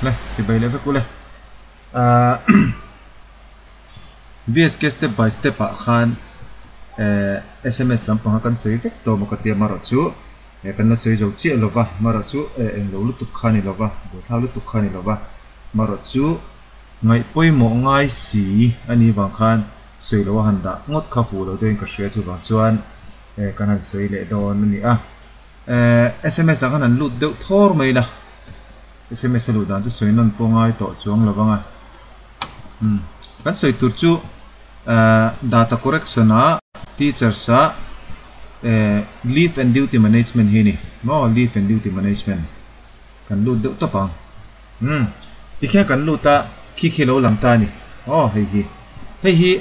Le chibai leh vek ule. Ahh VSK step by step ah khan eh sms lampang a kan sawi vek tawh maw ka tia marawh chu eh kan la sawi zo chiah lova marawh chu eh englo lutuk kha a ni lova buaithlak lutuk kha a ni lova marawh chu ngaih pawimawh ngai si a nih vang khan sawi lo a han dah ngawt kha fuh lo deuhin ka hria chuvang chuan eh kan han sawi leh dawn a ni a. Eh sms ah khan an lut deuh thawr mai la, sms a luh dan chu sawi nawn pawh ngai tawh chuang lo vang a. Umm kan sawi tur chu eh data correction ah teachers ah eh leave and duty management hi a ni maw leave and duty management kan lut deuh tawp ang. Umm tikhian kan lut a khi khi lo lang ta a ni aw hei hi hei hi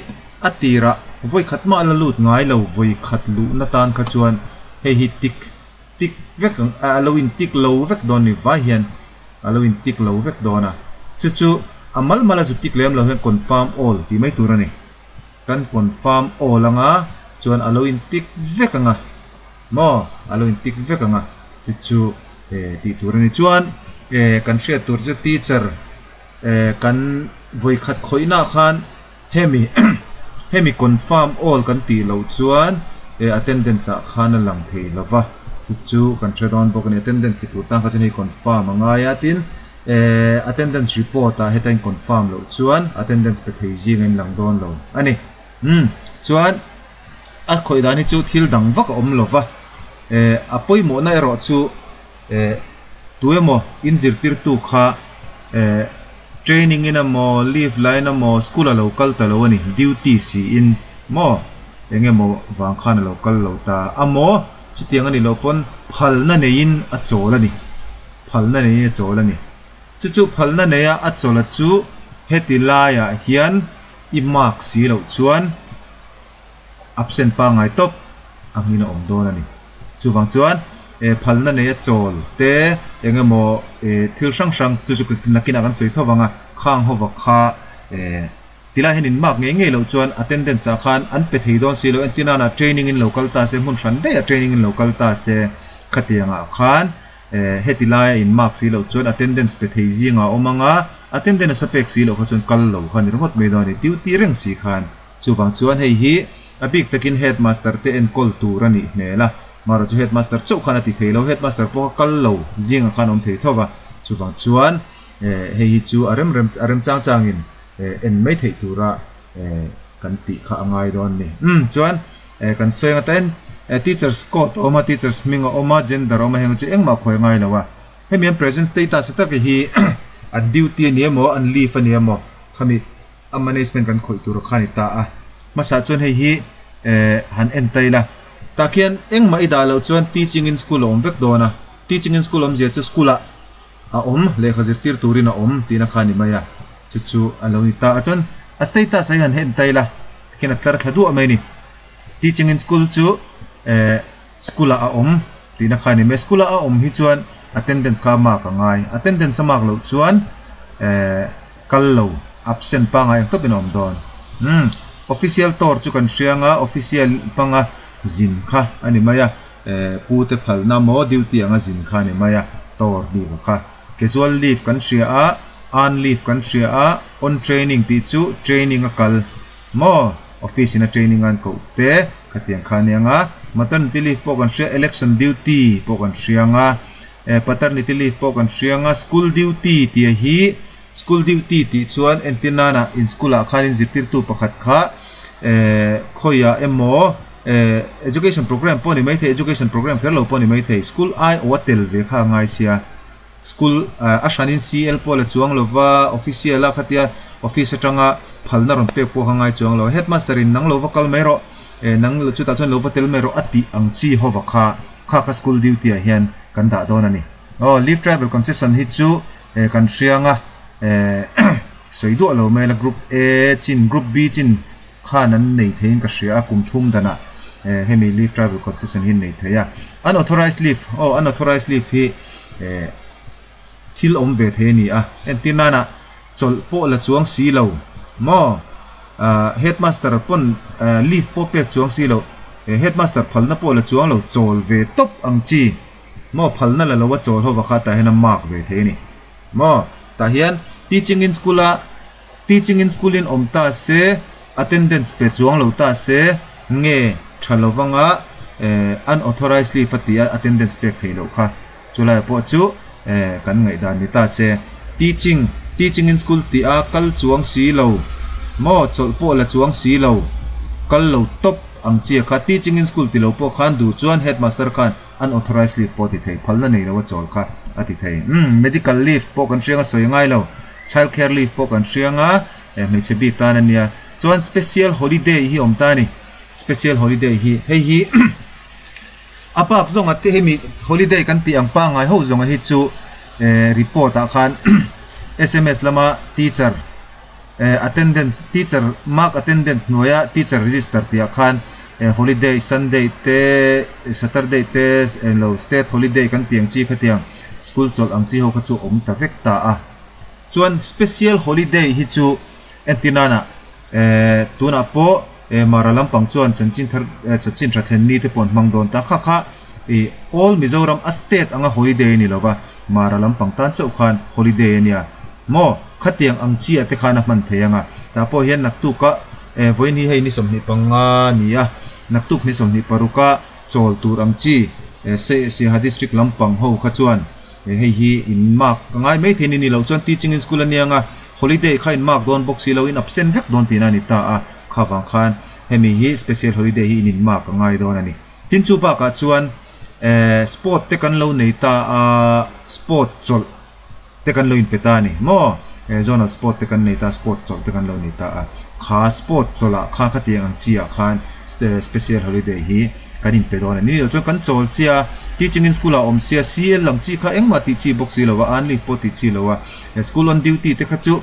a tirah vawi khat mah la lut ngai lo vawi khat luhna tan kha chuan hei hi tik tik vek ang a lo in tik lo vek dawn ni vai hian a lo in tik lo vek dawn a chu chu a mal mal a zu tik lem lo hian confirm all tih mai tur a ni kan confirm all anga chuan a lo in tik vek anga. Maw? A lo intik vek ang a, chu chu eh tih tur a ni. Chuan eh kan hriat tur chu teacher eh kan vawikhat khawihnaah khan hemi hemi confirm all kan tih loh chuan eh attendance ah khan a lang thei lo va, chu chu kan hre dawn bawk a ni. Attendance ti tur tan kha chuan hei confirm a ngai a, tin eh attendance report ah heta in confirm loh chuan attendance pe thei zing a inlang dawn lo a ni. Umm chuan. A khawih dan hi chu thil dang vak a awm lo va, eh a pawimawhna erawh chu eh tu emaw in zirtirtu kha eh training in emaw leave line emaw school a lo kal ta lo a ni duty siin maw eng emaw vang khan a lo kal lo ta a maw chutiang a nih loh pawn phalna neiin a chawl a ni phalna neiin a chawl a ni chu chu phalna neia a chawla chu heti laiah hian i mark si loh chuan. Absent pangngai tawp angin a awm dawn a ni. Chuvang chuan eh phalna neia chawl te eng emaw eh thil hrang hrang chu chu nakinah kan sawi tho vang a, khang hova kha eh tilai hian in mark ngei ngei loh chuan attendance ah khan an pe thei dawn si lo entir nana training in lo kal ta se hmun hran daih ah training in lo kal ta se khatiang ah khan eh heti laia in mark si loh chuan attendance pe thei zingah a awm ang a, attendance a pek si loh kha chuan kal lo kha ni ringawt mai dawn a ni duty reng si khan. Chuvang chuan hei hi a bik takin headmaster te enkawl tur a nih hmel a, marawh chu headmaster chauh khan a ti thei lo, headmaster pawh kha kal lo zingah khan a awm thei tho va, chuvang chuan hei hi chu a rem rem a rem chang changin en mai theih tura kan tih kha a ngai dawn a ni. Umm chuan kan sawi ang atan teachers code a awm a, teachers hming a awm a, gender a awm a, heng chu engmah khawi a ngai lo a, hemi an present status tak hi an duty a ni emaw an leave a ni emaw khami A management kan khawih tur kha a ni ta a. Hmasa chuan hei hi eh han en ta ila. Tah khian engmah i dah loh chuan teaching in school a awm vek dawn a. Teaching in school awmzia chu school ah a awm, lehkha zirtir turin a awm tihna kha a ni mai a. Chu chu a lo ni ta a. Chuan a status ah hi han en ta ila tikhian a tlar thla duah mai a ni. Teaching in school chu eh school ah a awm tihna kha a ni mai. School ah a awm hi chuan attendance kha a mark a ngai. Attendance a mark loh chuan eh. Kal lo, absent pangai ang tawpin a awm dawn. Umm, official tour chu kan hria anga, official hmanga zin kha a ni mai a, eh, pu te phalna maw duty anga zin kha a ni mai a, tour bik a kha. Casual leave kan hria a, earn leave kan hria a, on training tih chu training a kal maw, office in a training a an koh te khatiang kha a ni anga, maternity leave pawh kan hria, election duty pawh kan hria anga, eh, paternity leave pawh kan hria anga, school duty tih a hi, School duty tih chuan entir nana in school ah khanin zirtirtu pakhat kha eh khawiah emaw eh education program pawh ni maithei education program kher lo pawh ni maithei school aiawh a tel ve kha a ngai sia school a hranin CL pawh la chuang lova official a khatia office atanga phalna rawn pek pawh kha ngai chuang lo headmaster in nang lo va kal mai rawh eh nang chutah chuan lo va tel mai rawh a tih ang chi hova kha kha kha school duty ah hian kan dah dawn a ni aw leave travel concession hi chu Eh kan hriang a eh sawi duah lo mai la group A chin group B chin khan an nei theiin ka hria a kum thum danah eh hemi leave travel concession hi an nei thei a unauthorized leave aw unauthorized leave hi eh thil awm ve thei a ni a entir nana chawlh pawh la chuang si lo maw ah headmaster pawn eh leave pawh pek chuang si lo eh headmaster phalna pawh la chuang lo chawl ve tawp ang chi. Maw phalna la lo a chawl ho va kha tah hian a mark ve thei a ni. Maw Tah hian teaching in school a teaching in school in awm ta se attendance pe chuang lo ta se nge tha lovanga unauthorized leave a tih a attendance pek theih loh kha chulai pawh chu kan ngaihdan ni ta se. Teaching teaching in school tih a kal chuang si lo maw chawlh pawh la chuang si lo kal lo tawp ang chi kha teaching in school ti lo pawh khan duh chuan headmaster khan unauthorized leave pawh ti thei phalna nei lo a chawl kha a ti thei. Umm medical leave pawh kan hriang a sawi ngai lo child care leave pawh kan hriang a eh hmeichhe bik tan a nia chuan special holiday hi awm ta a ni special holiday hi hei hi a bak zawnga te hemi holiday kan tih ang pangngai ho zawnga hi chu eh report ah khan sms lama teacher eh attendance teacher mark attendance hnuaia teacher register tih ah khan eh holiday sunday te saturday te englo state holiday kan tih ang chi khatiang school chawlh ang chi ho kha chu awm ta vek ta a chuan special holiday hi chu entir nana eh tunah pawh eh mara lampang chuan chanchin thar eh chanchin tha thlen mi te pawh an hmang dawn ta kha kha ih all Mizoram a state anga holiday a ni lova mara lampang tan chauh khan holiday a nia. Maw? Khatiang ang chiah te khan a hman thei ang a. Tah pawh hian naktuka eh vawiin hi hei ni 25 a ni a, naktuk ni 26 a chawl tur ang chi eh Siaha District lampang ho kha chuan eh hei hi in mark a ngai mai thei ni ni loh chuan teaching in school a nia ang a, holiday kha in mark dawn bawk si lo in absent vek dawn tihna a ni ta a, kha vang khan hemi hi special holiday hi in in mark a ngai dawn a ni. Tin chu bakah chuan eh sport te kan lo nei ta a, sport chawlh. te kan lo inpe ta a ni maw? Eh zonal sport te kan nei ta sport chawlh te kan lo nei ta a, kha sport chawlh ah kha khatiang ang chi ah khan special holiday hi kan inpe dawn a ni. Ni lo chuan kan chawl sia, teaching in school ah awm sia, CL ang chi kha engmah tih chi bawk si lo a, earn leave pawh tih chi lo a, school on duty te kha chu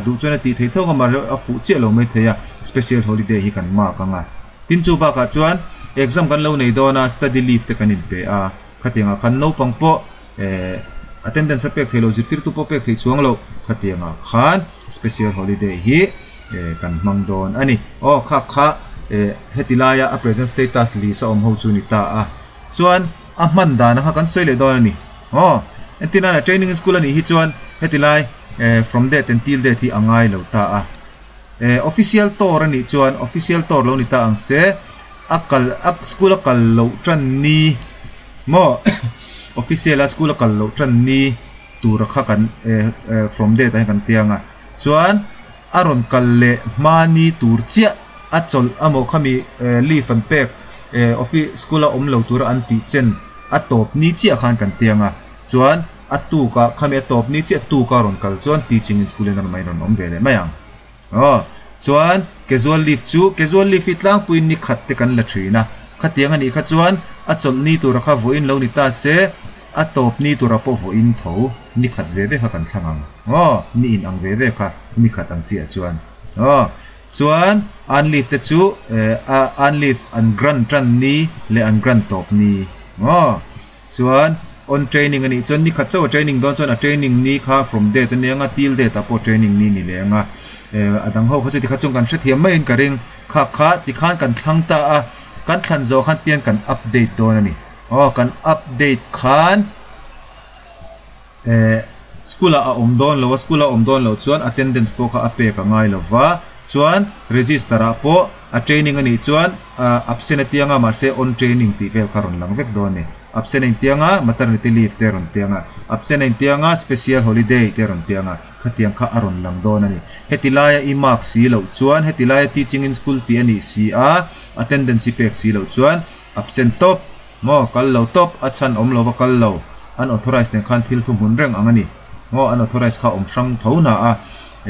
duh chuan a tih theih thawk a, mahse a fuh chiah lo mai thei a, special holiday hi kan mark ang a. Tin chu bakah chuan exam kan lo nei dawn a, study leave te kan inpe a, khatiang ah khan naupang pawh Eh, attendance a pek theih loh, zirtirtu pawh pek theih chuang loh khatiangah khan special holiday hi eh kan hmang dawn a ni. Aw kha kha eh heti laia a present status list a awm ho chu ni ta a. Chuan a hman dan kha kan sawi leh dawn a ni. Aw, entir nana training in school a nih hi chuan heti lai eh from date and till date hi a ngai lo ta a. Eh official tour a nih chuan official tour lo ni ta ang se a kal a school a kal loh tan ni Maw official a school a kal loh tan ni tura kha kan eh from date ah hian kan tiang a chuan a rawn kal leh hma ni tur chiah a chawlh amaw khami eh leave an pek eh offi school a awm lo tura an tih chen a tawp ni chiah khan kan tiang a chuan a tuk ah khami a tawp ni chiah tuk a rawn kal chuan teaching in school in a rawn mai rawn awm ve leh mai ang aw chuan casual leave chu casual leave hi tlangpuiin ni khat te kan la thin a khatiang a nih kha chuan a chawlh ni tura kha vawiin lo ni ta se a tawp ni tura pawh vawiin tho ni khat ve ve kha kan thlang ang aw ni in ang ve ve kha ni khat ang chiah chuan aw chuan an leave te chu eh a an leave an grant tan ni leh an grant tawp ni aw. Chuan on training a nih chuan ni khat chauh a training dawn chuan a training ni kha from date a nia nga till date ah pawh training ni ni leh anga eh a dang ho kha chu tikha chuan kan hrethiam maiin ka ring kha kha tikhan kan thlang ta a kan thlan zawh khan tian kan update dawn a ni aw kan update khan eh school ah a awm dawn lo a school a awm dawn loh chuan attendance pawh kha a pek a ngai lo va chuan register ah pawh a training a nih chuan ah absent a tiang a mahse on training tih vel kha rawn lang vek dawn a ni absent a intiang a maternity leave te a rawn tiang a absent a intiang a special holiday te a rawn tiang a khatiang kha a rawn lang dawn a ni heti laia i mark si loh chuan heti laia teaching in school tih a nih si a attendance i pek si loh chuan absent tawp Maw, kal lo tawp, a chhan awm lova kal lo. An authorized nen khan thil thuhmun reng ang a ni. Maw, an authorized kha awm hrang tho na a,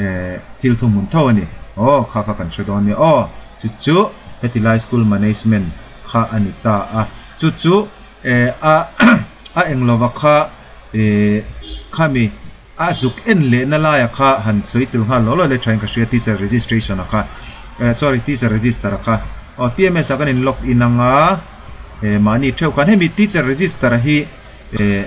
eh, thil thuhmun tho a ni. Aw, kha kha kan hre dawn nia. Aw, chu chu heti lai school management kha a ni ta a. Chu chu, eh, a a eng lova kha, eh, khami a zuk en lehna laia kha han sawi tel nghal lo lo le thain ka hria teacher registration a kha eh sorry teacher register a kha aw T_M_S ah kan in log in anga eh mahni theuh khan hemi teacher register a hi eh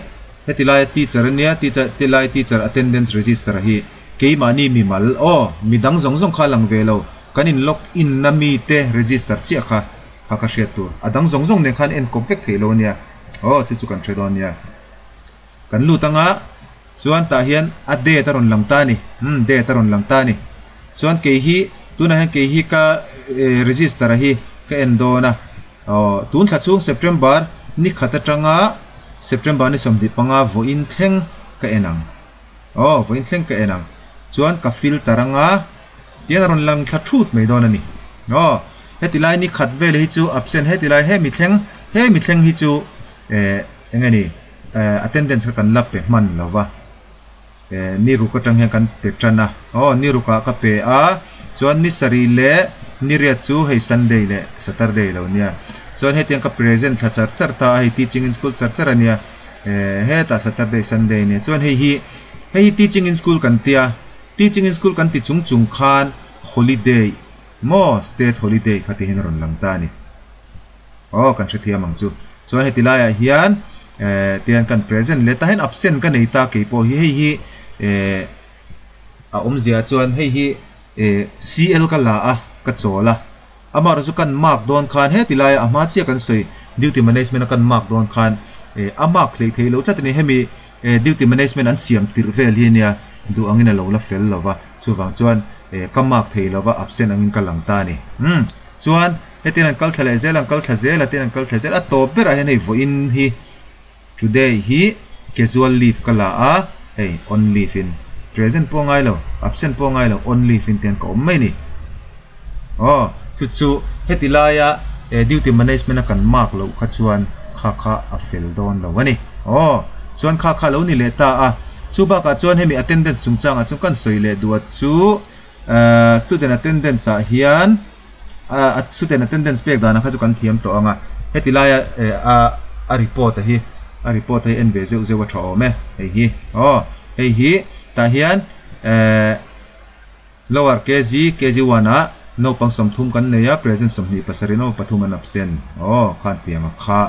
heti laia teacher ania teacher ti lai teacher attendance register a hi keimahni mimal aw midang zawng zawng kha a lang ve lo kan in log in na mite register chiah kha kha ka hriat tur a dang zawng zawng nen khan en kawp vek theih lo ania aw chu chu kan hre dawn nia. Kan lut anga Chuan tah hian a date a rawn lang ta a ni. Umm date a rawn lang ta a ni. Chuan kei hi tunah hian kei hi ka register a hi ka en dawn a. Aw tun thla chhung September ni khat atanga September ni 25 vawiin thleng ka en ang. Aw vawiin thleng ka en ang. Chuan ka filter anga tiang a rawn lang thla thut mai dawn a ni. Aw heti lai ni khat vel hi chu absent heti lai hemi thleng hemi thleng hi chu eh eng nge ni attendance kha kan la pe hman lo va. Ni ruk atang hian kan pe tan a, aw ni rukah ka pe a, chuan ni sarih leh ni riat chu hei Sunday leh Saturday lo nia, chuan hetiang ka present thla char char ta a, hei teaching in school char char a nia, hetah Saturday Sunday nia, chuan hei hi hei hi teaching in school kan tia, teaching in school kan ti chung chung khan holiday maw state holiday kha ti hian a rawn lang ta a ni. Aw kan hrethiam ang chu. Chuan heti laiah hian eh tian kan present leh ta hian absent ka nei ta kei pawh hi hei hi eh a awmzia chuan hei hi eh CL ka la a ka chawl a amaherawh chu kan mark dawn khan heti laia a hma chiah kan sawi duty management a kan mark dawn khan eh a mark hleih theih loh tlat a ni hemi eh duty management an siam tirh vel hi ania duh angin a lo la fel lo va chuvang chuan eh ka mark thei lo va absent angin ka lang ta a ni umm chuan. Hetiang an kal thla leh zel, an kal thla zel a, tin an kal thla zel a tawp berah hian hei vawiin hi today hi casual leave ka la a, hei on leave in present pawh a ngai lo, absent pawh a ngai lo, on leave in tiang ka awm mai ni. Aw chu chu heti laia duty management a kan mark loh kha chuan kha kha a fel dawn lo a ni. Aw chuan kha kha lo ni leh ta a, chu bakah chuan hemi attendance chungchangah chuan kan sawi leh duat chu student attendance ah hian a student attendance pek danah kha chu kan thiam tawh ang a, heti laia a a report a hi a report a hi en ve zeuh zeuh a tha awm e hei hi aw hei hi tah hian ehh lower kg kg one ah naupang 30 kan nei a present 27 naupang pathum an absent aw khan tiang a kha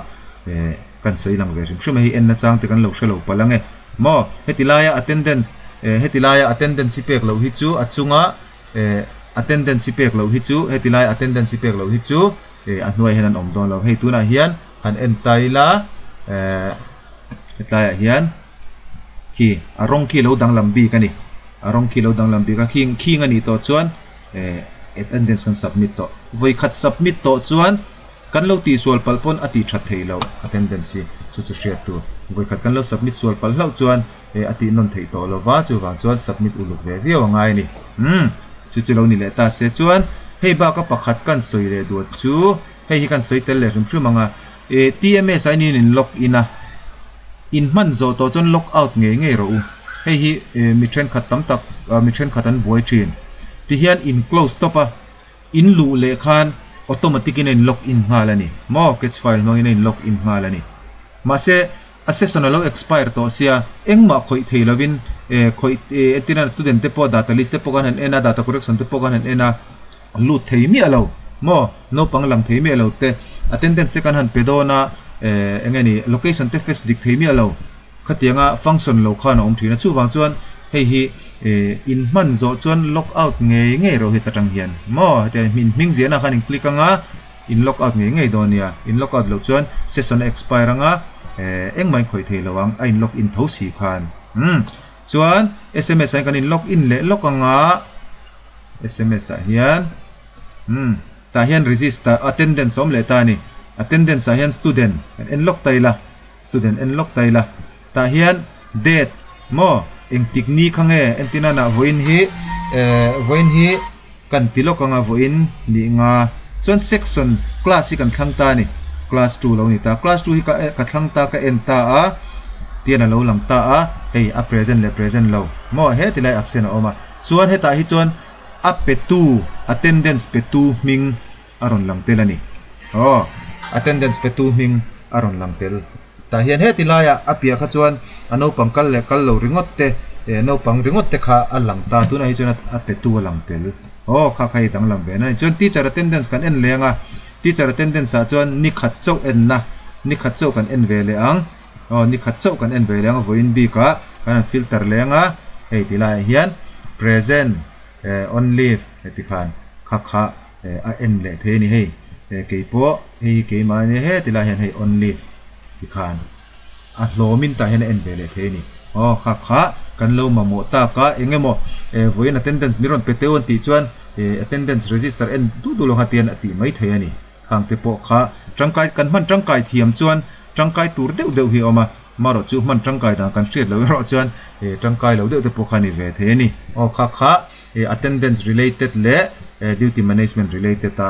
ehh kan sawi lang ve hrim hrim a hei en nachang te kan lo hre lo palh ang e maw heti laia attendance ehh heti laia attendance hi pek loh hi chu a chunga Eh attendance hi pek loh hi chu heti lai attendance hi pek loh hi chu eh a hnuaiah hian an awm dawn lo. Hei tunah hian han en ta ila eh hetlaiah hian khi a rawng khi lo danglam bik a ni. A rawng khi lo danglam bik a khing khing a nih tawh chuan eh attendance kan submit tawh. Vawi khat submit tawh chuan kan lo tihsual palh pawn a tih that theih loh attendance hi chu chu hriat tur. Vawi khat kan lo submit sual palh hlauh chuan He a tih nawn theih tawh lova, chuvang chuan submit uluk ve viau a ngai a ni. Umm, chu chu lo ni leh ta se chuan hei baka pakhat kan sawi leh duat chu hei hi kan sawi tel leh hrim hrim ang a, e TMS ah in in log in a, in hman zawh tawh chuan log out ngei ngei rawh u. Hei hi mi thenkhat tam tak, mi thenkhat an buai thin. Tihian in close tawp a, in luh leh khan automatic in a in log in nghal a ni. Maw catch file hmangin a in log in nghal a ni. Mahse. A session a lo expire tawh sia, engmah khawih thei lovin eh khawih eh entirna student te pawh data list te pawh kan han en a, data correction te pawh kan han en a, lut thei miah lo maw, naupang lang thei miah lo te, attendance te kan han pe dawn a eh eng nge ni location te fetch dik thei miah lo, khatianga function lo khan a awm thin a, chuvang chuan hei hi eh in hman zawh chuan log out ngei ngei rawh heta tang hian maw, hetiang hming ziahna khan in click anga. In log out ngei ngei dawn nia. In log out loh chuan session a expire anga eh engmah in khawih thei lo ang a in log in tho si khan. Umm chuan sms ah hian kan in log in leh lawk anga sms ah hian umm tah hian register attendance a awm leh ta a ni. Attendance ah hian student kan en lawk ta ila student en lawk ta ila tah hian date maw engtik ni kha nge entir nana vawiin hi eh vawiin hi Kan ti lawk anga vawiin nih nga chuan section class hi kan thlang ta a ni. Class 2 lo ni ta. Class 2 hi ka ka thlang ta ka en ta a tian a lo lang ta a hei a present leh present lo maw he ti lai absent a awm a. Chuan hetah hi chuan a petu attendance petu hming a rawn lang tel a ni. Aw attendance petu hming a rawn lang tel. Tah hian heti laiah a piah kha chuan a naupang kal leh kal lo ringawt te eh naupang ringawt te kha a lang ta tunah hi chuan a petu a lang tel aw kha kha hi danglam ve na a ni. Chuan teacher attendance kan en leng a teacher attendance ah chuan ni khat chauh enna ni khat chauh kan en ve leh ang aw ni khat chauh kan en ve leh ang vawiin bikah kan han filter leng a hei ti laiah hian present eh on leave heti khan kha kha eh a en leh thei a ni hei eh kei pawh hei hi keimah a nia heti lai hian hei on leave tikhan a hlawmin tah hian a en ve leh thei a ni. Aw kha kha kan lo mamawh tak a, eng emaw vawiin attendance mi rawn pe teuh an tih chuan attendance register en duh duh lo kha tian a tih mai thei a ni. Khang te pawh kha tangkai kan hman tangkai thiam chuan tangkai tur deuh deuh hi a awm a, marawh chu hman tangkai dan kan hriat loh erawh chuan tangkai lo deuh te pawh kha a ni ve thei a ni. Aw kha kha attendance related leh duty management related a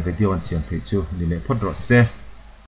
video an siam theih chu ni leh phawt rawh se.